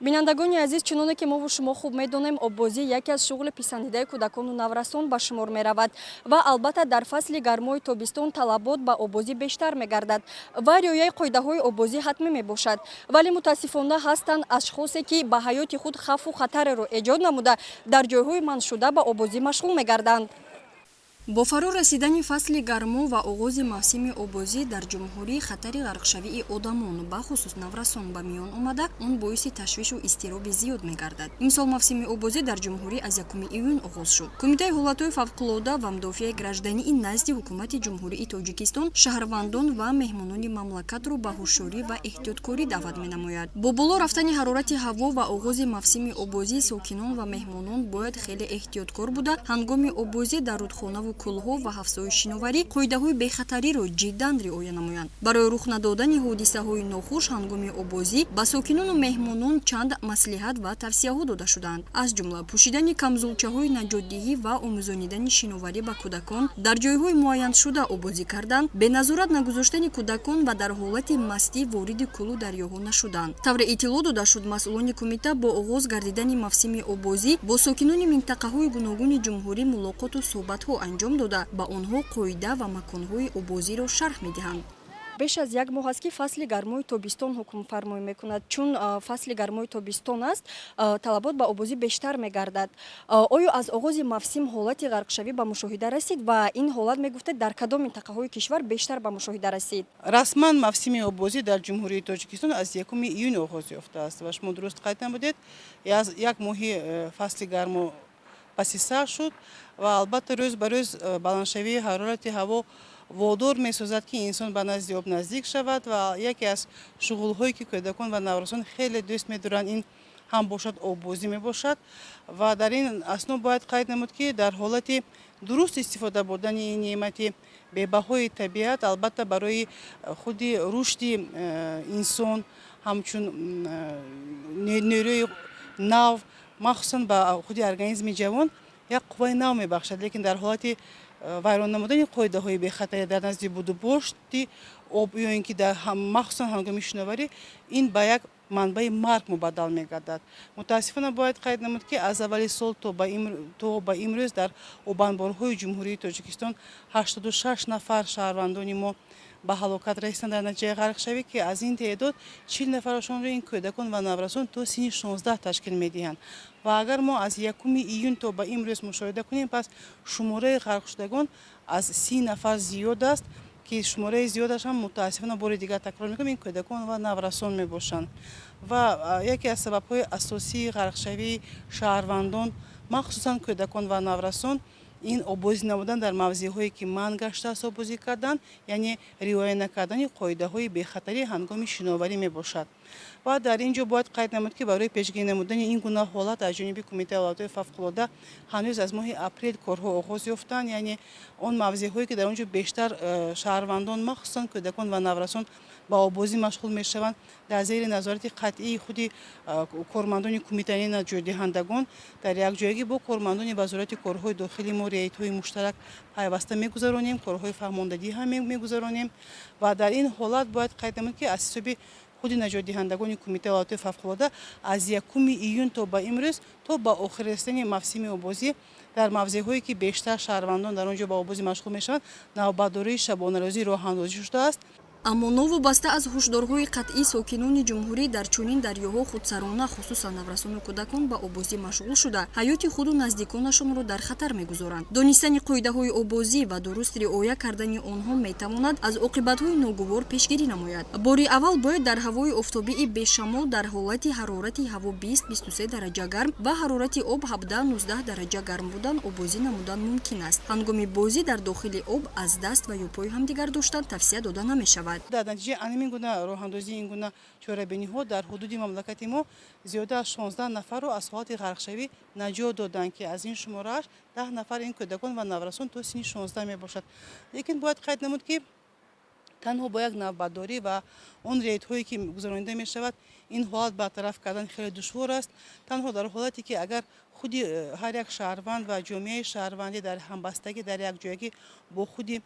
Бинандагони азиз, чуноне ки мову шумо хуб медонем, оббозӣ яке аз шуғли писандидаи кӯдакону наврасон ба шумор меравад ва албатта дар фасли гармои тобистон талабот ба оббозӣ бештар мегардад ва риояи қоидаҳои оббозӣ ҳатмӣ мебошад. Вале мутаассифона ҳастанд ашхосе, ки ба ҳаёти худ хавфу хатареро эҷод намуда, дар ҷойҳои манъшуда ба оббозӣ машғул мегарданд. Бо фаро расидани фасли гармо ва оғози мавсими оббозӣ дар ҷумҳурӣ хатари ғарқшавии одамон, бахусус наврасон, ба миён омада, он боиси ташвишу изтироби зиёд мегардад. Имсол мавсими оббозӣ дар ҷумҳурӣ аз 1 июн оғоз шуд. Кумитаи ҳолатҳои фавқулода ва мудофиаи граждании назди Ҳукумати Ҷумҳурии Тоҷикистон шаҳрвандон ва меҳмонони мамлакатро ба ҳушёрӣ ва эҳтиёткорӣ даъват менамояд. Бо боло рафтани ҳарорати ҳаво ва оғози мавсими оббозӣ сокинон ва меҳмонон бояд хеле эҳтиёткор буда, ҳангоми оббозӣ дар рудхонаву кӯлҳо ва ҳавзҳои шиноварӣ қоидаҳои бехатариро ҷиддан риоя намоянд. Барои рух надодани ҳодисаҳои нохуш ҳангоми оббозӣ ба сокинону меҳмонон чанд маслиҳат ва тавсияҳо дода шудаанд, аз ҷумла пӯшидани камзулчаҳои наҷотдиҳӣ ва омӯзонидани шиноварӣ ба кӯдакон, дар ҷойҳои муайяншуда оббозӣ кардан, беназорат нагузоштани кӯдакон ва дар ҳолати мастӣ вориди кӯлу дарёҳо нашудан. Тавре иттилоъ дода шуд, масъулони кумита бо оғоз гардидани мавсими оббозӣ бо сокинони минтақаҳои гуногуни ҷумҳурӣ мулоқоту суҳбатҳо анҷом дода, ба онҳо қоида ва маконҳои оббозиро шарҳ медиҳанд. Беш аз як моҳ аст, ки фасли гармои тобистон ҳукмфармоӣ мекунад. Чун фасли гармои тобистон аст, талабот ба оббозӣ бештар мегардад. Оё аз оғози мавсим ҳолати ғарқшавӣ ба мушоҳида расид ва ин ҳолат, мегуфтед, дар кадом минтақаҳои кишвар бештар ба мушоҳида расид? Расман мавсими оббозӣ дар Ҷумҳурии Тоҷикистон аз 1 июн оғоз ёфтааст ва шумо дуруст қайд намудед, як моҳи фасли гармо паси сар шуд ва албатта рӯз ба рӯз баландшавии ҳарорати ҳаво водор месозад, ки инсон ба назди об наздик шавад. Ва яке аз шуғулҳое, ки кӯдакон ва наврасон хеле дӯст медоранд, ин ҳам бошад оббозӣ мебошад. Ва дар ин асно бояд қайд намуд, ки дар ҳолати дуруст истифода бурдани ин неъмати бебаҳои табиат, албатта, барои худи рушди инсон ҳамчун нерӯи нав, махсусан ба худи организми ҷавон як қувваи нав мебахшад. Лекин дар ҳолати вайрон намудани қоидаҳои бехатарӣ дар назди будубошти об ё ин ки махсусан ҳангоми шиноварӣ, ин ба як манбаи марг мубаддал мегардад. Мутаассифона, бояд қайд намуд, ки аз аввали сол то ба имрӯз дар обанборҳои Ҷумҳурии Тоҷикистон 86 нафар шаҳрвандони мо ба ҳалокат расиданд дар натиҷаи ғарқшавӣ, ки аз ин теъдод 40 нафарашонро ин кӯдакон ва наврасон то синни 16 ташкил медиҳанд. Ва агар мо аз 1 июн то ба имрӯз мушоҳида кунем, пас шумораи ғарқшудагон аз 30 нафар зиёд аст, ки шумораи зиёдаш ҳам, мутаассифона, бори дигар такрор мекунам, ин кӯдакон ва наврасон мебошанд. Ва яке аз сабабҳои асосии ғарқшавии шаҳрвандон, махсусан кӯдакон ва наврасон, ин оббозӣ намудан дар мавзеъҳое, ки манъ гаштааст оббозӣ кардан, яъне риоя накардани қоидаҳои бехатарӣ ҳангоми шиноварӣ мебошад. Ва дар ин ҷо бояд қайд намуд, ки барои пешгирӣ намудани ин гуна ҳолат аз ҷониби Кумитаи ҳолатҳои фавқулода ҳанӯз аз моҳи апрел корҳо оғоз ёфтанд. Яъне он мавзеъҳое, ки дар он ҷо бештар шаҳрвандон, махсусан кӯдакон ва наврасон, ба оббозӣ машғул мешаванд, дар зери назорати қатъии худи кормандони кумитаи наҷотдиҳандагон дар якҷоягӣ бо кормандони Вазорати корҳои дохилӣ мо рейдҳои муштарак пайваста мегузаронем, корҳои фаҳмондадӣ ҳам мегузаронем. Ва дар ин ҳолат бояд қайд намуд, ки аз ҳисоби худи наҷотдиҳандагони Кумитаи ҳолатҳои фавқулода аз 1 июн то ба имрӯз, то ба охир расидани мавсими оббозӣ, дар мавзеъҳое, ки бештар шаҳрвандон дар он ҷо ба оббозӣ машғул мешаванд, навбатдории шабонарӯзӣ роҳандозӣ шудааст. Аммо новобаста аз ҳушдорҳои қатъӣ, сокинони ҷумҳурӣ дар чунин дарёҳо худсарона, хусусан наврасону кӯдакон, ба оббозӣ машғул шуда, ҳаёти худу наздиконашонро дар хатар мегузоранд. Донистани қоидаҳои оббозӣ ва дуруст риоя кардани онҳо метавонад аз оқибатҳои ногувор пешгирӣ намояд. Бори аввал бояд дар ҳавои офтобии бешамол, дар ҳолати ҳарорати ҳаво 20-23 дараҷа гарм ва ҳарорати об 17-19 дараҷа гарм будан оббозӣ намудан мумкин аст. Ҳангоми бозӣ дар дохили об аз даст ва ё пои ҳамдигар доштан тавсия дода намешавад. Дар натиҷаи ҳамин гуна роҳандозии ин гуна чорабиниҳо дар ҳудуди мамлакати мо зиёда аз 16 нафарро аз ҳолати ғарқшавӣ наҷот доданд, ки аз ин шуморааш 10 нафар ин кӯдакон ва наврасон то синни 16 мебошад. Лекин бояд қайд намуд, ки Танҳо бо як навбатдорӣ ва он рейдҳое ки гузаронида мешавад, ин ҳолат бартараф кардан хеле душвор аст. Танҳо дар ҳолате ки агар худи ҳар як шаҳрванд ва ҷомеаи шаҳрвандӣ дар ҳамбастагӣ, дар якҷоягӣ бо худи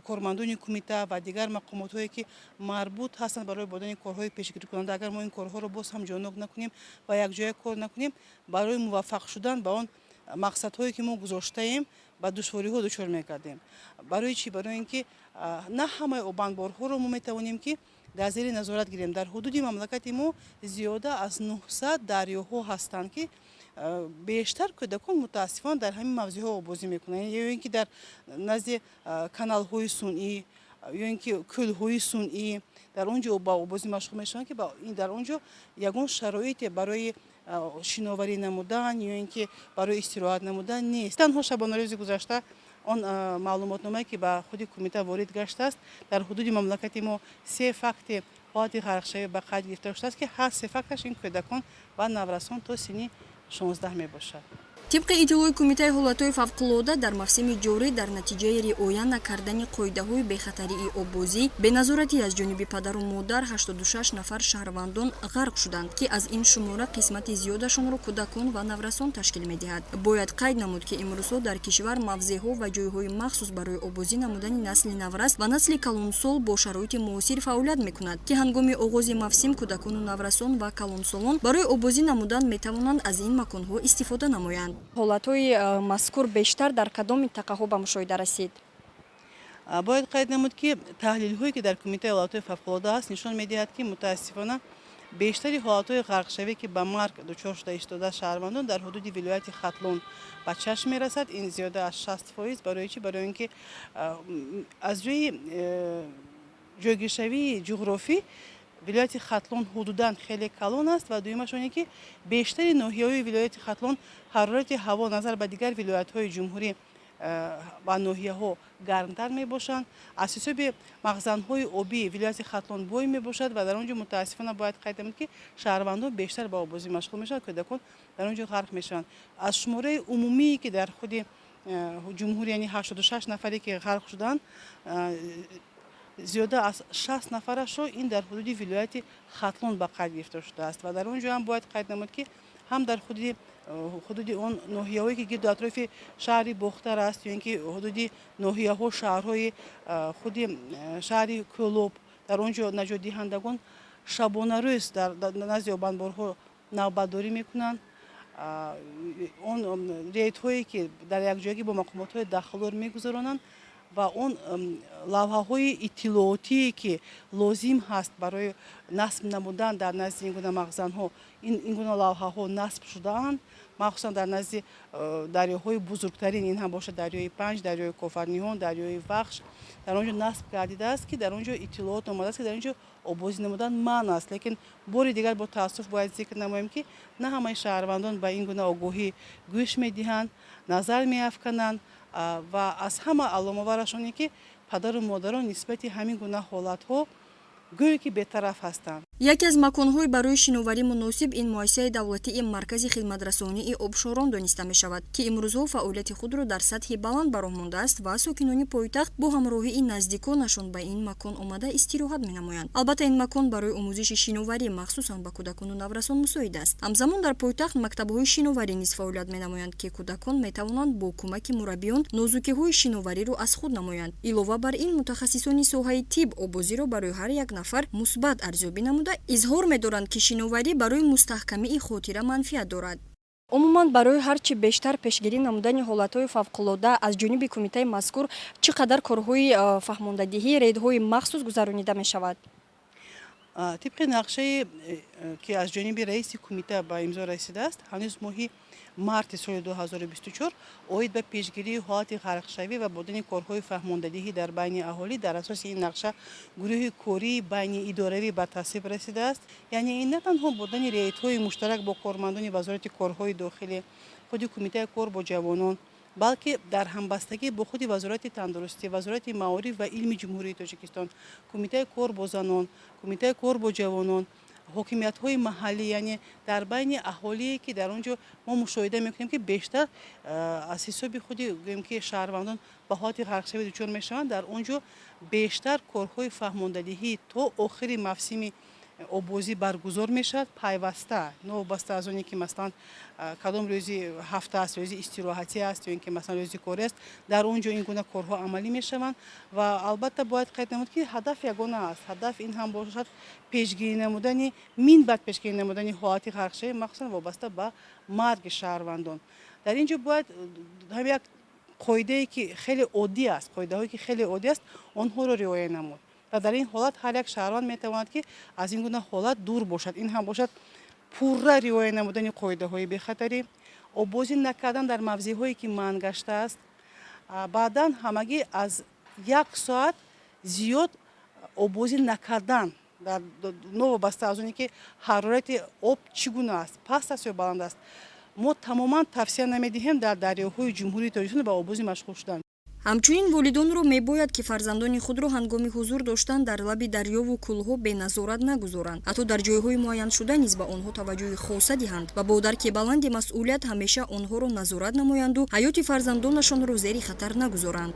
кормандони кумита ва дигар мақомотҳое ки марбут ҳастанд барои бурдани корҳои пешгирикунанда, агар мо ин корҳоро боз ҳам ҷоннок накунем ва якҷоя кор накунем, барои муваффақ шудан ба он мақсадҳое ки мо гузоштаем, ба душвориҳо дучор мегардем. Барои чӣ? Барои ин ки на ҳамаи обанборҳоро мо метавонем ки дар зери назорат гирем. Дар ҳудуди мамлакати мо зиёда аз 900 дарёҳо ҳастанд, ки бештар кӯдакон мутаассифона дар ҳамин мавзеъҳо обозӣ мекунанд, ё ин ки дар назди каналҳои сунъӣ, ё ин ки кӯлҳои сунъӣ, дар он ҷо ба обозӣ машғул мешаванд, ки дар он ҷо ягон шароите барои шиноварӣ намудан ё ин ки барои истироҳат намудан нест. Танҳо шабонарӯзи гузашта он маълумотномае ки ба худи кумита ворид гаштааст, дар ҳудуди мамлакати мо 3 факти ҳолати ғарқшавӣ ба қайд гирифта шудааст, ки ҳар 3 факташ ин кӯдакон ва наврасон то синни 16 мебошад. Тибқи иттилои Кумитаи ҳолатҳои фавқулода, дар мавсими ҷорӣ дар натиҷаи риоя накардани қоидаҳои бехатарии оббозӣ, беназоратӣ аз ҷониби падару модар 86 нафар шаҳрвандон ғарқ шуданд, ки аз ин шумора қисмати зиёдашонро кӯдакон ва наврасон ташкил медиҳад. Бояд қайд намуд, ки имрӯзҳо дар кишвар мавзеъҳо ва ҷойҳои махсус барои оббозӣ намудани насли наврас ва насли калонсол бо шароити муосир фаъолият мекунад, ки ҳангоми оғози мавсим кӯдакону наврасон ва калонсолон барои оббозӣ намудан метавонанд аз ин маконҳо истифода намоянд. Ҳолатҳои мазкур бештар дар кадом минтақаҳо ба мушоҳида расид? Бояд қайд намуд, ки таҳлилҳое ки дар Кумитаи ҳолатҳои фавқулода аст, нишон медиҳад, ки мутаассифона бештари ҳолатҳои ғарқшавӣ, ки ба марг дучор шуда истода шаҳрвандон, дар ҳудуди вилояти Хатлон ба чашм мерасад. Ин зиёда аз 60%. Барои чӣ? Барои ин ки аз рӯи ҷойгиршавии ҷуғрофӣ вилояти Хатлон ҳудудан хеле калон аст ва дуюмаш оне ки бештари ноҳияҳои вилояти Хатлон ҳарорати ҳаво назар ба дигар вилоятҳои ҷумҳурӣ ва ноҳияҳо гармтар мебошанд. Аз ҳисоби мағзанҳои обӣ вилояти Хатлон бой мебошад ва дар он ҷо мутаассифона бояд қайд намуд, ки шаҳрвандон бештар ба оббозӣ машғул мешаванд, кӯдакон дар он ҷо ғарқ мешаванд. Аз шумораи умумие ки дар худи ҷумҳурӣ, яъне 86 нафаре ки ғарқ шуданд, зиёда аз 60 нафарашро ин дар ҳудуди вилояти Хатлон ба қайд гирифта шудааст ва дар он ҷо ҳам бояд қайд намуд, ки ҳам дар ҳудуди он ноҳияҳое ки гирду атрофи шаҳри Бохтар аст, ё ин ки ҳудуди ноҳияҳо, шаҳрҳои худи шаҳри Кӯлоб, дар он ҷо наҷотдиҳандагон шабонарӯз дар назди обанборҳо навбатдорӣ мекунанд. Он рейдҳое ки дар якҷоягӣ бо мақомотҳои дахлдор мегузаронанд ва он лавҳаҳои иттилоотие ки лозим ҳаст барои насб намудан дар назди ин гуна мағзанҳо, ин гуна лавҳаҳо насб шудаанд, махсусан дар назди дарёҳои бузургтарин, ин ҳам бошад дарёи Панҷ, дарёи Кофарниҳон, дарёи Вахш, дар он ҷо насб гардидааст, ки дар он ҷо иттилоот омадааст, ки дар он ҷо оббозӣ намудан манъ аст. Лекин бори дигар бо таассуф бояд зикр намоем, ки на ҳамаи шаҳрвандон ба ин гуна огоҳӣ гӯш медиҳанд, назар меафкананд ва аз ҳама аломавараш оне ки падару модарон нисбати ҳамин гуна ҳолатҳо гӯё ки бетараф ҳастанд. Яке аз маконҳои барои шиноварӣ муносиб ин муассисаи давлатии Маркази хидматрасонии обшорон дониста мешавад, ки имрӯзҳо фаъолияти худро дар сатҳи баланд ба роҳ мондааст ва сокинони пойтахт бо ҳамроҳии наздиконашон ба ин макон омада истироҳат менамоянд. Албатта, ин макон барои омӯзиши шиноварӣ махсусан ба кӯдакону наврасон мусоид аст. Ҳамзамон дар пойтахт мактабҳои шиноварӣ низ фаъолият менамоянд, ки кӯдакон метавонанд бо кӯмаки мураббиён нозукиҳои шиновариро аз худ намоянд. Илова бар ин, мутахассисони соҳаи тиб оббозиро барои ҳар як нафар мусбат арзёбӣ намуда изҳор медоранд, ки шиноварӣ барои мустаҳкамии хотира манфиат дорад. Умуман, барои ҳар чӣ бештар пешгирӣ намудани ҳолатҳои фавқулода аз ҷониби кумитаи мазкур чӣ қадар корҳои фаҳмондадиҳӣ, рейдҳои махсус гузаронида мешавад? Тибқи нақшае ки аз ҷониби раиси кумита ба имзо расидааст, ҳанӯз моҳи марти соли 2024 оид ба пешгирии ҳолати ғарқшавӣ ва бурдани корҳои фаҳмондадиҳӣ дар байни аҳолӣ, дар асоси ин нақша гурӯҳи кории байниидоравӣ ба тасвиб расидааст. Яъне ин на танҳо бурдани рейдҳои муштарак бо кормандони Вазорати корҳои дохилӣ, худи Кумитаи кор бо ҷавонон, балки дар ҳамбастагӣ бо худи Вазорати тандурустӣ, Вазорати маориф ва илми Ҷумҳурии Тоҷикистон, Кумитаи кор бо занон, Кумитаи кор бо ҷавонон, Ҳокимиятҳои маҳаллӣ, яъне дар байни аҳолие, ки дар он ҷо мо мушоҳида мекунем, ки бештар аз ҳисоби худи, гӯем ки, шаҳрвандон ба ҳолати ғарқшавӣ дучор мешаванд, дар он ҷо бештар корҳои фаҳмондадиҳӣ то охири мавсими оббозӣ баргузор мешавад пайваста, новобаста аз оне ки, масалан, кадом рӯзи ҳафта аст, рӯзи истироҳатӣ аст ё ин ки, масалан, рӯзи корӣ аст. Дар он ҷо ин гуна корҳо амалӣ мешаванд. Ва албатта бояд қайд намуд, ки ҳадаф ягона аст. Ҳадаф ин ҳам бошад пешгирӣ намудани, минбаъд пешгирӣ намудани ҳолати ғарқшавӣ, махсусан вобаста ба марги шаҳрвандон. Дар ин ҷо бояд ҳам як қоидае, ки хеле оддӣ аст, қоидаҳое, ки хеле оддӣ аст, онҳоро риоя намуд ва дар ин ҳолат ҳар як шаҳрванд метавонад, ки аз ин гуна ҳолат дур бошад. Ин ҳам бошад пурра риоя намудани қоидаҳои бехатарӣ, оббозӣ накардан дар мавзеъҳое, ки манъ гаштааст, баъдан ҳамагӣ аз як соат зиёд оббозӣ накардан, новобаста аз оне ки ҳарорати об чӣ гуна аст, паст аст ё баланд аст. Мо тамоман тавсия намедиҳем дар дарёҳои Ҷумҳурии Тоҷикистон ба оббозӣ машғул шудан. Ҳамчунин волидонро мебояд, ки фарзандони худро ҳангоми ҳузур доштан дар лаби дарёву кӯлҳо беназорат нагузоранд, ҳатто дар ҷойҳои муайяншуда низ ба онҳо таваҷҷӯҳи хоса диҳанд ва бо дарки баланди масъулият ҳамеша онҳоро назорат намоянду ҳаёти фарзандонашонро зери хатар нагузоранд.